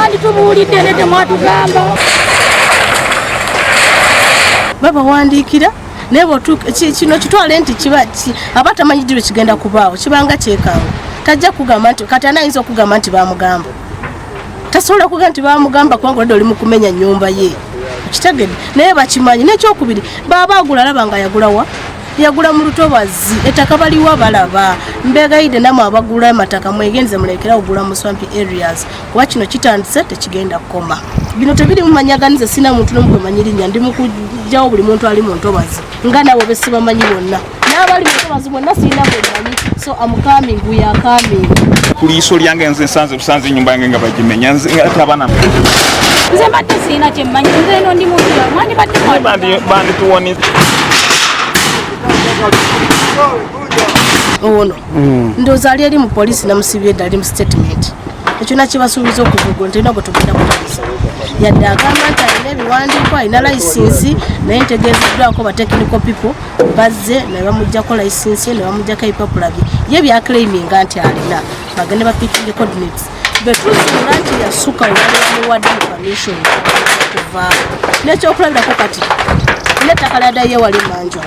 Mwanditubuulidde ne temwatugamba. Babawandiikira naye kino kitwale nti kiba aba tamanyi ddi lwe kigenda kubaawo, kibanga kyekanga. Tajja kugamba nti kati anayinza okugamba nti bamugamba, tasobola kugamba nti bamugamba kubanga olwedde oli mu kumenya nnyumba ye, okitegedde? Naye bakimanyi. N'ekyokubiri, baba agula alaba nga yagulawa, yagula mu lutobazi, ettaka baliwa balaba. Mbegayidde namwe abagula amataka, mwegenze mulekera ogula mu swampy areas, kuba kino kitandise, tekigenda kukoma. Bino tebiri mumanyaganize, sina muntu n'omu gwe linnya, ndi mukugjawo buli muntu ali mu ntobazi nga nabo besibamanyi bonna, n'abali mu ntobazi bonna sirina bwemanyi. So am coming, we are coming. Ku liiso lyange nze nsanze busanze ennyumba yange nga bagimenya, nze ate abaana. Nze mbadde sirina kyemmanyi, nze eno ndi muntu, mwandibadde Bandituwoniza. Ono ndowooza ali eri mu poliisi, namusibye edda, ali mu statement. Ekyo nakibasuubiza okuva eggulo nti olina gwe tugenda kutaliza, yadde agamba nti alina ebiwandiiko, alina layisinsi, naye ntegeezeddwako ba technical people bazze ne bamugjako layisinsi, ne bamugjako ebipapula bye ye byaclaiminga nti alina, bagende bapickinge coordinates betuzuula nti yasuka webali bamuwadde mu permission okuvaawo. Nekyokulabirako, kati nettaka lyaddayo wali manjo,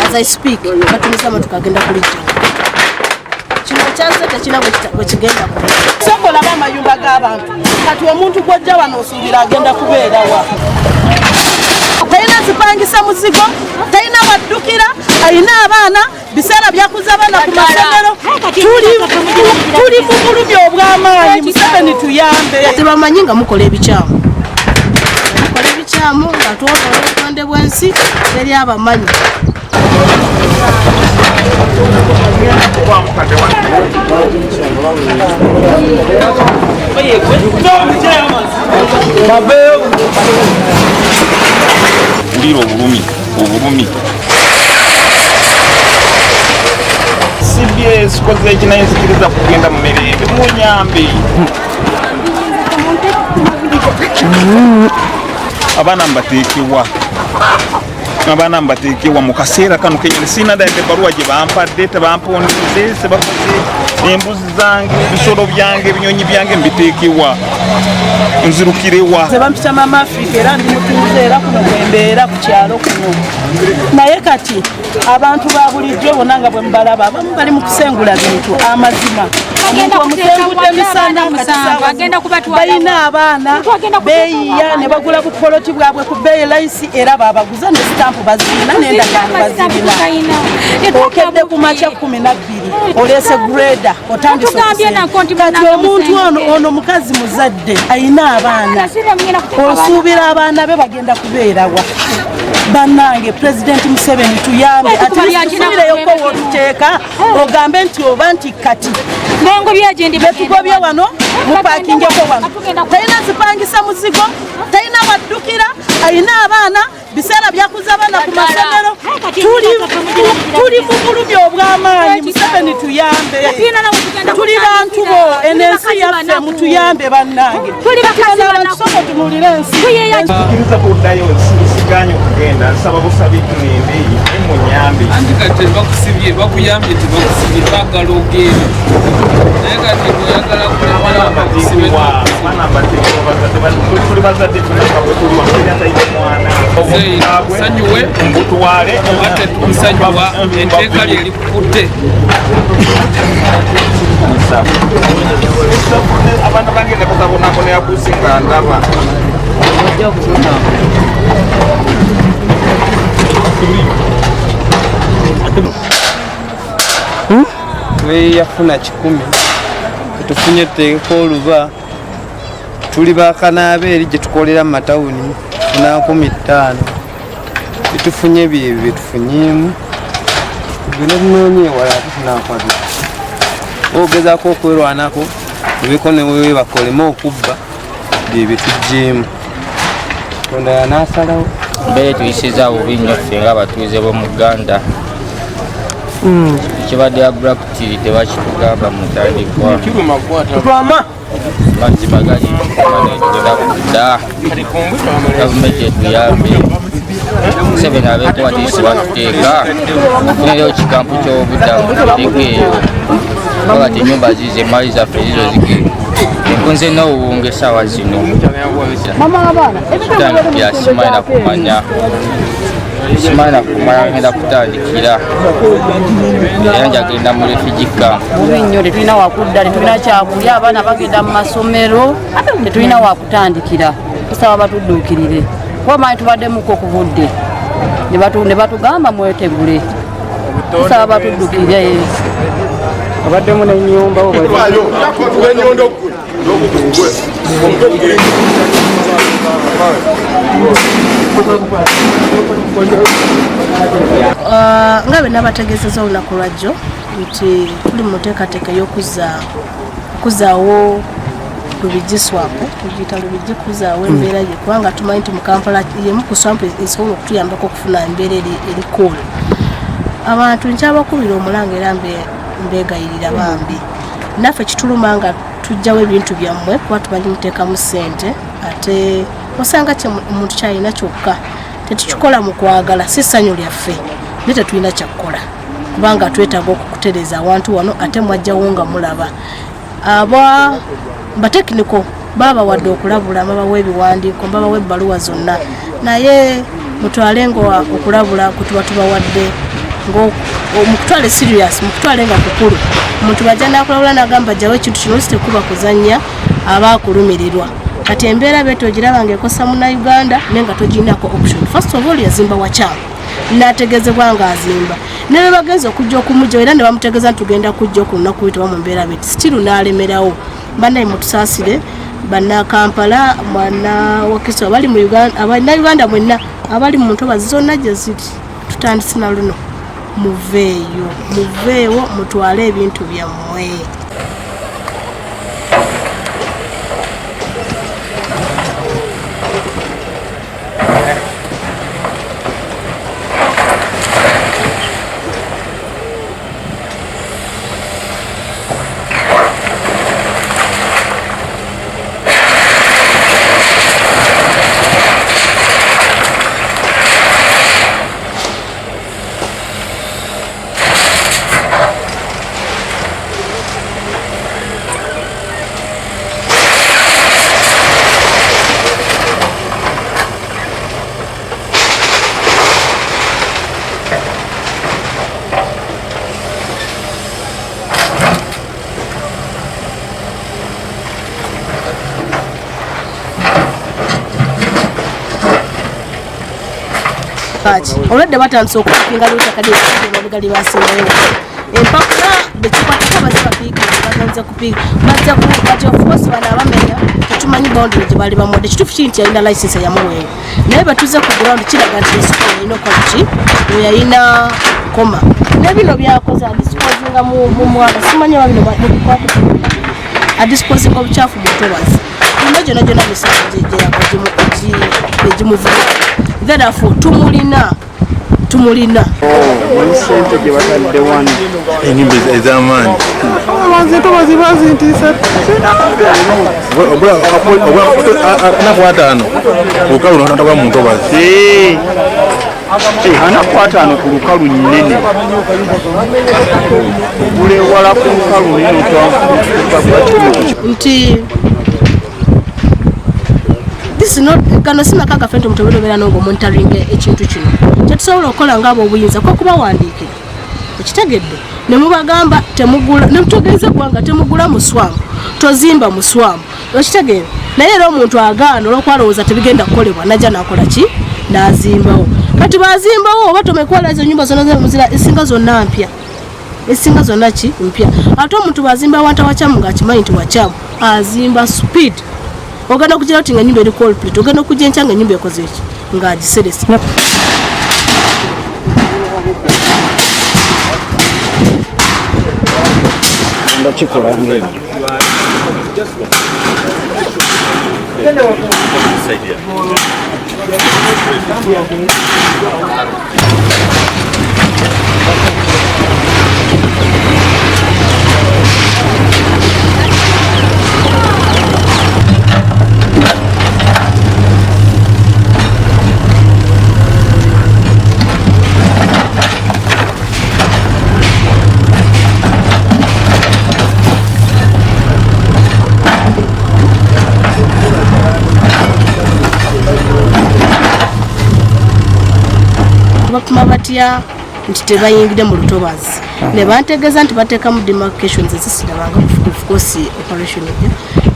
as I speak batumiza amatuka agenda kulijjawo. Kino kyazze tekina bwe kigenda kuba. Sooka olaba amayumba g'abantu. Kati omuntu gw'ojja wano osuubira agenda kubeerawa? Talina zipangisa muzigo, talina waddukira, alina abaana, biseera byakuza abaana ku masomero. Tuli mu bulumi obw'amaanyi. Museveni, tuyambe. Tebamanyi nga mukola ebikyamu, mukola ebikyamu nga twonoona obutonde bw'ensi, teri abamanyi. Wulira obulumi, obulumi. Sibye sikoze ekinaye, nzikiriza kugenda mu mirembe, munyambe. Abaana mbateekewa? Abaana mbateekewa mu kaseera kano kenyini? Sirina ddala ebbaluwa gye bampadde, tebampondize, sebakoze. Embuzi zange, ebisolo byange, ebinyonyi byange mbiteekewa? Nzirukirewa? Nze bampita Mama Africa, era ndi mutuuze, era kuno bwembeera ku kyalo kuno. Naye kati abantu ba bulijjo bonna nga bwe mubalaba, abamu bali mu kusengula bintu. Amazima, omuntu omusengudde misana, kati saawa Agenda kubatwala. Balina abaana, Omuntu agenda kuteeka beeyiya abaana. ne bagula bupoloti bwabwe ku bbeeyi layisi, era babaguza ne sitampu bazirina n'endagaano bazirina. Okedde ku makya 12, oleese grader, otandise Batugambye okusenga. nako nti Kati munnange omuntu ono, musenge. ono mukazi muzadde, ayina abaana, osuubira abaana be bagenda kubeerawa? Bannange, Pulezidenti Museveni, tuyambe. Bwe tukuba bya kinaku. Atusuubireyoko wotuteeka, ogambe nti oba nti kati betugobye wano, mupakingeko wano. Talina zipangisa muzigo, talina waddukira, alina abaana, biseera byakuza abaana ku masomero. Tuli mu bulumi obw'amaanyi. Museveni, tuyambe. Tuli bantu bo, eno ensi yaffe, mutuyambe bannange. Tuli bakazi banaku. Sooka tunuulire ensi. Kkiriza kuddayo, siganye okugenda, nsaba busabi ŋŋende, munyambe. Anti kati tebakusibye, bakuyambye, tebakusibye, bagala ogende, naye kati oyagala kulemala bakusibe. Abaana mbateekewa? Bazadde, tuli bazadde ffenna nga bwe tuli wano, teri atalina mwana. Tusonyiwe. Mbutwale. Oba tetukusonyiwa, etteeka lye likukutte. Abaana bange nebasabonabonera kusinga ndaba. Tweyafuna 100, tufunye tuteekeko oluba, tuli bakanaabe eri gye tukolera mu matawuni, tufuna 50. Byetufunye byebyo byetufunyeemu, byona tunoonya ewala tufunakwabyo. Ogezaako okwerwanako ebiko newebakolemu okubba, byebyo tugjeemu. Katonda yanaasalawo. Mbeera etuyisiza bubi nnyo ffe ng'abatuuze b'omu Uganda. Ekibadde abruptly tebakitugamba mu ntandikwa. Mazima gali tugenda kudda, gavumenti etuyambe, Museveni abeeko watiisibwa tuteeka tufunirewo kikampu ky'obuddamu tuteeka eyo, kuba kati ennyumba ziizo, emaali zaffe zizo zigenda. Nvunze n'obuwunga essaawa zino. Kutandikira simanyi na kumanya. Simanyi na kumanya ngenda kutandikira. Era njagenda mu refugee camp. Bubi nnyo, tetulina wakudda, tetulina kyakulya, abaana bagenda mu masomero, tetulina wakutandikira. Tusaba batudduukirire. Kuba manyi tubaddemuko ku budde. Ne batugamba mwetegule. Tusaba batuddukirire. Abaddemu n'ennyumba Nga bwe nabategeezezza olunaku lwajjo nti tuli mu nteekateeka ey'okuzaawo Lubigi swamp, tugiyita Lubigi, kuzaawo embeera ye, kubanga tumanyi nti mu Kampala yemu ku swamp esobola okutuyambako okufuna embeera eri cool. Abantu nkyabakubira omulanga era mbeegayirira bambi, naffe kituluma nga tujjawo ebintu byammwe kuba tumanyi muteekamu ssente, ate osanga omuntu kyalina kyokka tetukikola mu kwagala, si ssanyu lyaffe, naye tetulina kyakukola kubanga twetaaga okukutereeza awantu wano, ate mwajjawo nga mulaba. Aba batekiniko babawadde okulabula, babawa ebiwandiiko, babawa ebbaluwa zonna, naye mutwale nga okulabula kutuba tubawadde mukutwale serious, mukutwale nga kukulu. Omuntu bajja n'akulabula n'agamba jjawo ekintu kino, si tekuba kuzannya, aba akulumirirwa. Kati embeera beeto ogiraba ng'ekosa Munnayuganda naye nga togirinako option. First of all, yazimba wakyamu, n'ategeezebwa ng'azimba, ne bwe bagenza okujja okumugyawo era ne bamutegeeza nti tugenda kujja ku lunaku luyitibwa mu mbeera beti, still n'alemerawo. Bannaye mutusaasire, Bannakampala, Bannawakiso abali mu Uganda, Abannayuganda mwenna abali mu ntobazi zonna gye ziri, tutandise na luno, muveeyo, muveewo mutwale ebintu byammwe. Olwedde batandise okupiikinga lutaka lyemabega lyebasingayo empapula bekikwatako bazze bapiikinga, bagenze kupiika, bazze kati of course bano abamenya tetumanyi boundary gye baali bamuwadde. Ekituufu kiri nti yalina license eyamuweebwa, naye bwe tuzze ku ground kiraga nti esiko yalina okukola ki, we yalina koma ne bino byakoze adisposinga mu mwala, simanyi oba bino mubikwate, adisposinga obukyafu mu ntobazi ino gyonna gyonna misango egimuvuna, therefore tumulina tumulina. Sente gye batadde wano Enyumba ez'amaanyi entobazi bazintiisa. 45 lukalu nataba mu ntobazi. 45 ku lukalu nnene, ogula ewala ku lukalu nene. Nti this is not, gano si maka gaffe nti omuntu obeera nga omonitoringa ekintu kino. Kyetusobola okukola ngaabo obuyinza kwe kubawandiikira, ekitegedde, ne mubagamba temugula, ne mutegeeza eggwanga temugula mu swamp, tozimba mu swamp, okitegeera. Naye era omuntu agaana olwokwalowooza tebigenda kukolebwa, najja nakola ki, n'azimbawo. Kati bazimbawo oba tomekwala ezo nyumba zonna muzira esinga zonna mpya, esinga zonna ki mpya. Ate omuntu bwazimba awantu awakyamu ng'akimanyi nti wakyamu, azimba speed, ogenda okugira oti nga enyumba eri complete, ogenda okujja enkya nga enyumba ekoze eki, ng'agiserese. Ndakikola ngeno. batya nti tebayingidde mu lutobazi? Ne bantegeeza nti bateekamu demarcations ezisirabanga, of course operation ejja,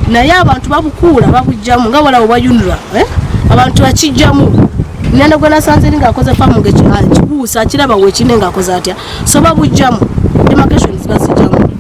naye abantu babukuula, babugjamu nga walaba obwa UNRA, eh? Abantu bakijjamu. Nenda gwe nasanze eri ng'akoze faamu nga kibuusa akiraba wekine ng'akoze atya, so babugjamu, demarcations bazijjamu.